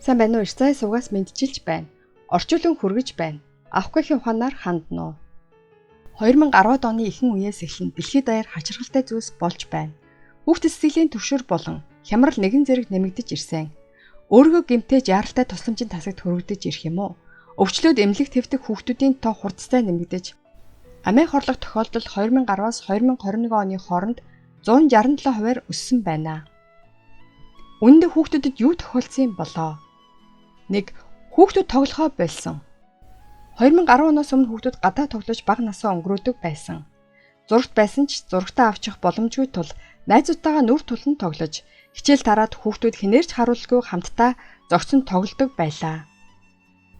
Сайн байна уу? Ирцай сувгаас мэндчилж байна. Орчуулан хүргэж байна. Авах гэхийн ухаанаар хандна уу? 2010-ад оны ихэнх үеэс эхлэн дэлхийд даяар хачирхалтай зүйлс болж байна. Хүүхдэд сэтгэлийн түвшүүр болон хямрал нэгэн зэрэг нэмэгдэж ирсэн. Өөрийгөө гэмтээж яаралтай тусламжийн тасагт хүрэгдэж ирэх юм уу? Өвчлөөд эмнэлэг твдэг хүүхдүүдийн тоо хурдтай нэмэгдэж, амийн хорлох тохиолдол 2010-аас 2021 оны хооронд 167%-аар өссөн байна. Үүндээ хүүхдүүдэд юу тохиолдсон юм болоо? 1. Хүүхдүүд тоглохоо болсон. 2010 оноос өмнө хүүхдүүд гадаа тоглож бага насаа өнгөрөөдөг байсан. Зурагт байсан ч зурагтаа авчих боломжгүй тул найзуудтайгаа нүр тулан тоглож, хичээл тараад хүүхдүүд хэнээрч харуулгүй хамтдаа зогсон тоглодог байлаа.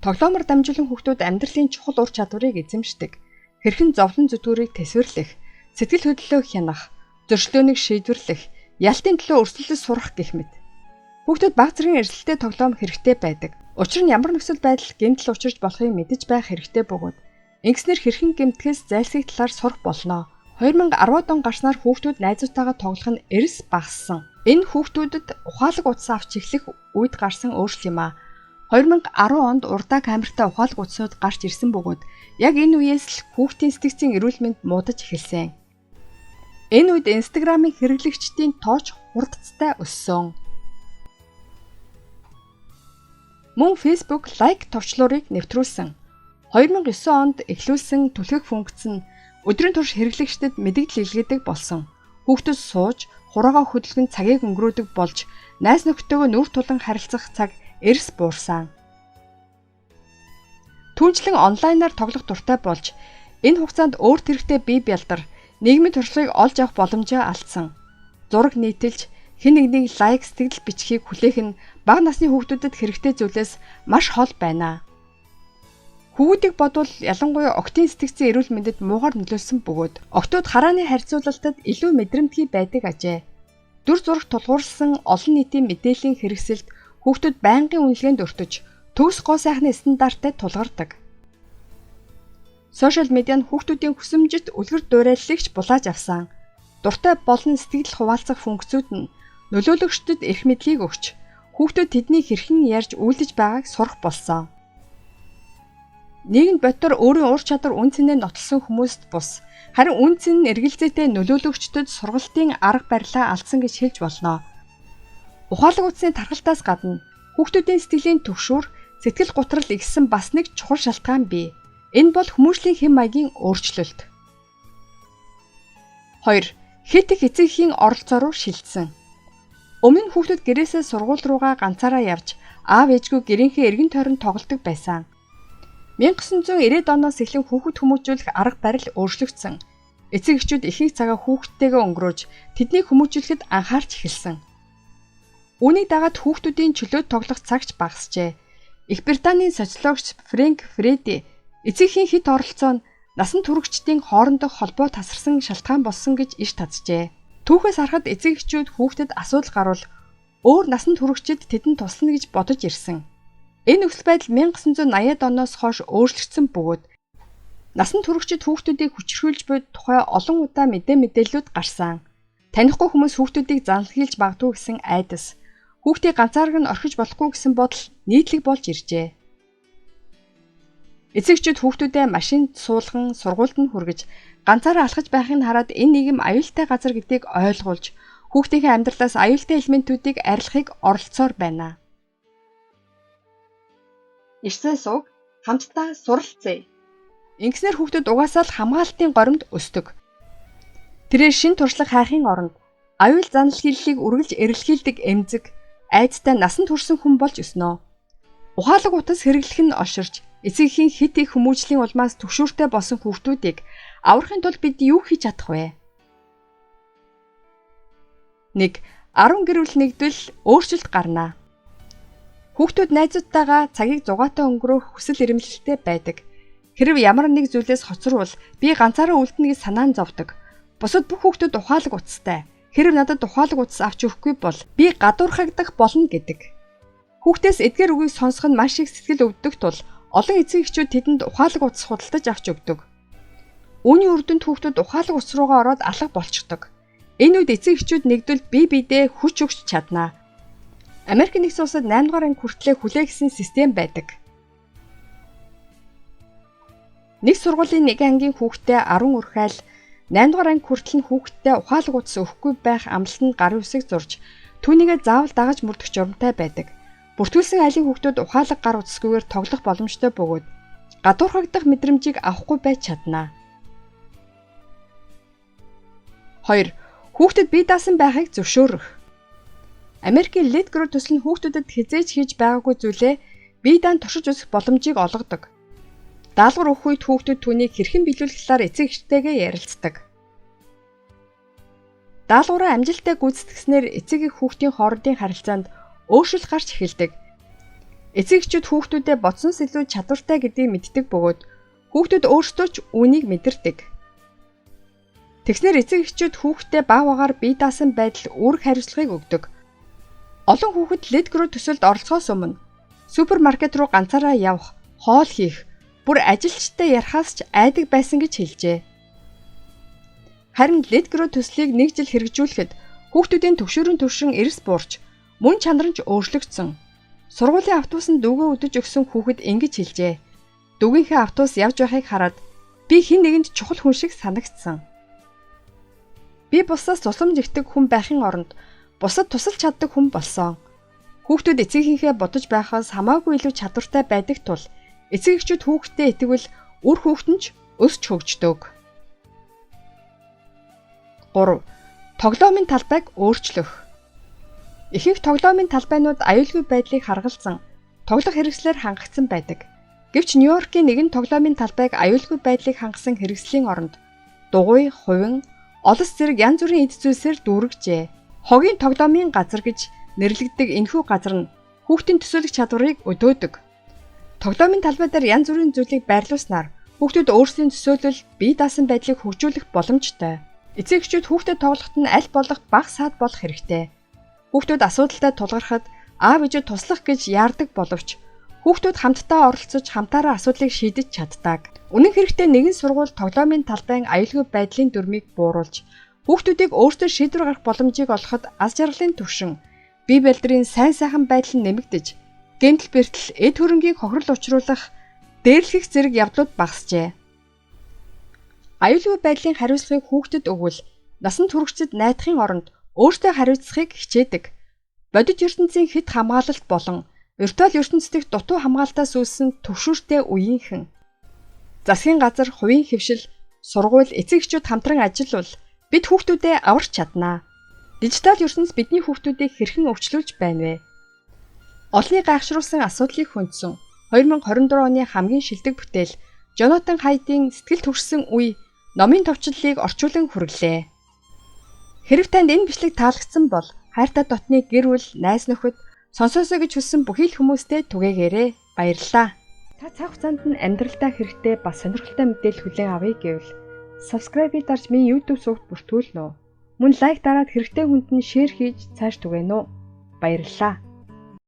Тоглоомор дамжуулан хүүхдүүд амьдралын чухал ур чадварыг эзэмшдэг. Хэрхэн зовлон зүтгүүрийг тэсвэрлэх, сэтгэл хөдлөлөө хянах, зөрчлөөнийг шийдвэрлэх, ялтын төлөө өрсөлдөж сурах гэх мэт. Хүүхдүүд бага зэргийн эрсдэлтэй тоглоом хэрэгтэй байдаг. Учир нь ямар нөхцөл байдал гэмтэл учирч болохыг мэдэж байх хэрэгтэй бөгөөд ингэснээр хэрхэн гэмтгэхээс зайлсхийх талаар сурах болно. 2010 он гарснаар хүүхдүүд найзуудтайгаа тоглох нь эрс багассан. Энэ хүүхдүүдэд ухаалаг утас авч эхлэх үед гарсан өөрчлөлт юм аа. 2010 онд урдаа камертай ухаалаг утаснууд гарч ирсэн бөгөөд яг энэ үеэс л хүүхдийн сэтгцийн эрүүл мэнд муудаж эхэлсэн. Энэ үед Instagram-ын хэрэглэгчдийн тоо ч хурдцтай өссөн. Мөн Facebook лайк товчлуурыг нэвтрүүлсэн. 2009 онд эхлүүлсэн түлхэх функц нь өдрийн турш хэрэглэгчдэд мэдэгдэл илгээдэг болсон. Хүүхдүүд сууж, хураагаа хөдөлгөн цагийг өнгөрөөдөг болж, найз нөхдөдөө нүр тулан харилцах цаг эрс буурсан. Түүнчлэн онлайнаар тоглох дуртай болж, энэ хугацаанд өөр тэрэгтэй бие бялдар, нийгмийн туршлагыг олж авах боломжоо алдсан. Зураг нийтэлж, хэн нэгнийг лайк сэтгэл бичхийг хүлээх нь бага насны хүүхдүүдэд хэрэгтэй зүйлээс маш хол байна. Хүүхдийг бодвол ялангуяа охидын сэтгцийн эрүүл мэндэд муугар нөлөөлсөн бөгөөд охидууд харааны харьцуулалтад илүү мэдрэмтгий байдаг ажээ. Дүр зураг тулгуурласан олон нийтийн мэдээллийн хэрэгсэлд хүүхдүүд байнгын үнэлгээнд өртөж төгс гоо сайхны стандарттай тулгардаг. Сошиал медиа нь хүүхдүүдийн хүсэмжит үлгэр дуурайллыг ч булааж авсан. Дуртай болон сэтгэл хуваалцах функцүүд нь нөлөөлөгчдөд эрх мэдлийг өгч, хүүхдүүд тэдний хэрхэн ярьж үйлдэж байгааг сурах болсон. Нийгэмд боддоор өөрийн ур чадвар үн цэнээ нотлсон хүмүүст бус, харин үн цэн нь эргэлзээтэй нөлөөлөгчдөд сургалтын арга барилаа алдсан гэж хэлж болно. Ухаалаг утасны тархалтаас гадна хүүхдүүдийн сэтгэлийн түгшүүр, сэтгэл гутрал ихсэн бас нэг чухал шалтгаан бий. Энэ бол хүмүүжлийн хэм маягийн өөрчлөлт. 2. Хэд их эцэг эхийн оролцоо руу шилжсэн. Өмнө нь хүүхдүүд гэрээсээ сургууль руугаа ганцаараа явж, аав ээжгүй гэрийнхээ эргэн тойронд тоглодог байсан. 1990-ад оноос эхлэн хүүхэд хүмүүжүүлэх арга барил өөрчлөгдсөн. Эцэг эхчүүд ихэнх цагаа хүүхдтэйгээ өнгөрөөж, тэднийг хүмүүжүүлэхэд анхаарч эхэлсэн. Үүнийг дагаад хүүхдүүдийн чөлөөт тоглох цаг ч багасжээ. Их Британийн социологч Фрэнк Фреди эцэг эхийн хэт оролцоо нь насан туршидтын хоорондох холбоо тасарсан шалтгаан болсон гэж иш татжээ. Түүхээс харахад эцэг эхчүүд хүүхдэд асуудал гарвал өөр насан туршид тэдэнд туслана гэж бодож ирсэн. Энэ нөхцөл байдал 1980-ад оноос хойш өөрчлөгдсөн бөгөөд насан туршид хүүхдүүдийг хүчирхийлж буй тухай олон удаа мэдээллүүд гарсан. Танихгүй хүмүүс хүүхдүүдийг занлахийлж магадгүй гэсэн айдас, хүүхдийг ганцаарг нь орхиж болохгүй гэсэн бодол нийтлэг болж иржээ. Эцэг эхчүүд хүүхдүүдээ машинд суулган сургуульд нь хүргэж ганцаараа алхаж байхыг нь хараад энэ нийгэм аюултай газар гэдгийг ойлгуулж хүүхдийнхээ амьдралаас аюултай элементүүдийг арилгахыг оролцсоор байна. Ирсэн сувг хамтдаа суралцъя. Ингэснээр хүүхдүүд угаасаа л хамгаалтын горимд өсдөг. Тэрээр шин туршлага хайхын оронд аюул занал хийллийг үргэлжлж эрэлхийлдэг эмзэг, айдастай насан турсан хүн болж өснө. Ухаалаг утас хэрэглэх нь олширч, эцэг эхийн хэт их хүмүүжлийн улмаас түгшүүртэй болсон хүүхдүүдийг аврахын тулд бид юу хийж чадах вэ? 1. 10 гэр бүл нэгдвэл өөрчлөлт гарна. Хүүхдүүд найзуудтайгаа цагийг зугаатай өнгөрөөх хүсэл эрмэлзэлтэй байдаг. Хэрв ямар нэг зүйлээс хоцорвол би ганцаараа үлдэнэ гэж санаа нь зовдөг. Бусад бүх хүүхдүүд ухаалаг утастай. Хэрв надад ухаалаг утас авч өгөхгүй бол би гадуурхагдах болно гэдэг. Хүүхдээс эдгээр үгийг сонсох нь маш их сэтгэл өвддөг тул олон эцэг эхчүүд тэдэнд ухаалаг утас худалдаж авч өгдөг. Үүний үр дүнд хүүхдүүд ухаалаг утас руугаа ороод алга болчихдог. Энэ үед эцэг эхчүүд нэгдвэл бие биедээ хүч өгч чадна. Америк нэгдсэн улсад 8 дугаар анги хүртлээр хүлээгсэн систем байдаг. Нэг сургуулийн нэг ангийн хүүхдээ 10 өрхайл 8 дугаар анги хүртэл нь хүүхдтэй ухаалаг утас өгөхгүй байх амлалт нь гарын үсэг зурж түүнийгээ заавал дагаж мөрдөх журамтай байдаг. Бүртгүүлсэн айлын хүүхдүүд ухаалаг гар утасгүйгээр тоглох боломжтой бөгөөд гадуурхагдах мэдрэмжийг авахгүй байж чадна. 2. Хүүхдэд бие даасан байхыг зөвшөөрөх. Америкийн Let Grow төсөл нь хүүхдүүдэд хэзээ ч хийж байгаагүй зүйлээ бие даан туршиж үзэх боломжийг олгодог. Даалгавар өгөх үед хүүхдүүд түүнийг хэрхэн биелүүлэх талаар эцэг эхтэйгээ ярилцдаг. Даалгавраа амжилттай гүйцэтгснээр эцэг эх хүүхдийн хоорондын харилцаанд өөрчлөлт гарч эхэлдэг. Эцэг эхчүүд хүүхдүүдэд бодсоноос илүү чадвартай гэдгийг мэддэг бөгөөд хүүхдүүд өөрсдөө ч үүнийг мэдэрдэг. Тэгснээр эцэг эхчүүд хүүхдээ бага багаар бие даасан байдал үүрэг хариуцлагыг өгдөг. Олон хүүхэд Let Grow төсөлд оролцохоос өмнө супермаркет руу ганцаараа явах, хоол хийх, бүр ажилчтай ярихаас ч айдаг байсан гэж хэлжээ. Харин Let Grow төслийг нэг жил хэрэгжүүлэхэд хүүхдүүдийн төгшөөрийн түвшин эрс буурч, мөн чанар нь ч өөрчлөгдсөн. Сургуулийн автобусанд дүүгээ өдөж өгсөн хүүхэд ингэж хэлжээ. Дүүгийнхээ автобус явж байхыг хараад би хэн нэгэнд чухал хүн шиг санагдсан. Би бусдаас тусламж өгдөг хүн байхын оронд бусад тусалж чаддаг хүн болсон. Хүүхдүүд эцэгийнхээ бодож байхаас хамаагүй илүү чадвартай байдаг тул эцэг эхчүүд хүүхдтэй итгэвэл үр хүүхэд нь ч өсч хөгждөг. 3. Тоглоомын талбайг өөрчлөх. Ихэнх тоглоомын талбайнууд аюулгүй байдлыг харгалзан тоглох хэрэгслээр хангагдсан байдаг. Гэвч Нью-Йоркийн нэгэн тоглоомын талбайг аюулгүй байдлыг хангасан хэрэгслийн оронд дугуй, хувин, олос зэрэг янз бүрийн эд зүйлсээр дүүргэжээ. Хогийн тоглоомын газар гэж нэрлэгддэг энэхүү газар нь хүүхдийн төсөөлөх чадварыг өдөөдөг. Тоглоомын талбай дээр янз бүрийн зүйлийг байрлуулснаар хүүхдүүд өөрсдийн төсөөлөл, бие даасан байдлыг хөгжүүлэх боломжтой. Эцэг эхчүүд хүүхдэд тоглоход нь аль болох бага саад болох хэрэгтэй. Хүүхдүүд асуудалтай тулгархад аав ээжээ туслах гэж яардаг боловч хүүхдүүд хамтдаа оролцож хамтаараа асуудлыг шийдэж чаддаг. Үнэн хэрэгтээ нэгэн сургууль тоглоомын талбайн аюулгүй байдлын дүрмийг бууруулж хүүхдүүдийг өөрсдөө шийдвэр гаргах боломжийг олгоход аз жаргалын түвшин, бие балдрын сайн сайхан байдал нь нэмэгдэж, гэмтэл бэртэл, эд хөрөнгийг хохирол учруулах, дээрлэх зэрэг явдлууд багасжээ. Аюулгүй байдлын хариуцлагыг хүүхдэд өгвөл насанд хүрэгчдэд найдахын оронд өөрсдөө хариуцахыг хичээдэг. Бодит ертөнцийн хэд хамгаалалт болон виртуал ертөнцийн дутуу хамгаалтаас үүссэн төвшүүртэй үеийнхэн. Засгийн газар, хувийн хэвшил, сургууль, эцэг эхчүүд хамтран ажиллавал бид хүүхдүүдэд аварч чаднаа. Дижитал ертөнц бидний хүүхдүүдийг хэрхэн өвчлүүлж байна вэ? Олонний гайхшруулсан асуудлыг хөндсөн 2024 оны хамгийн шилдэг бүтээл Жонатан Хайдын сэтгэл төрсөн үе номын товчлолыг орчуулан хүргэлээ. Хэрэв танд энэ бичлэг таалагдсан бол хайртай дотны гэр бүл, найз нөхөд сонсоосой гэж хүссэн бүхий л хүмүүстэй түгээгээрэй. Баярлалаа. Та цаг хугацаанд нь амьдралдаа хэрэгтэй бас сонирхолтой мэдээлэл хүлээн авъя гэвэл subscribe-ийг дарж миний YouTube сувагт бүртгүүлнэ үү? Мөн лайк дараад хэрэгтэй хүнд нь share хийж цааш түгээнэ үү? Баярлалаа.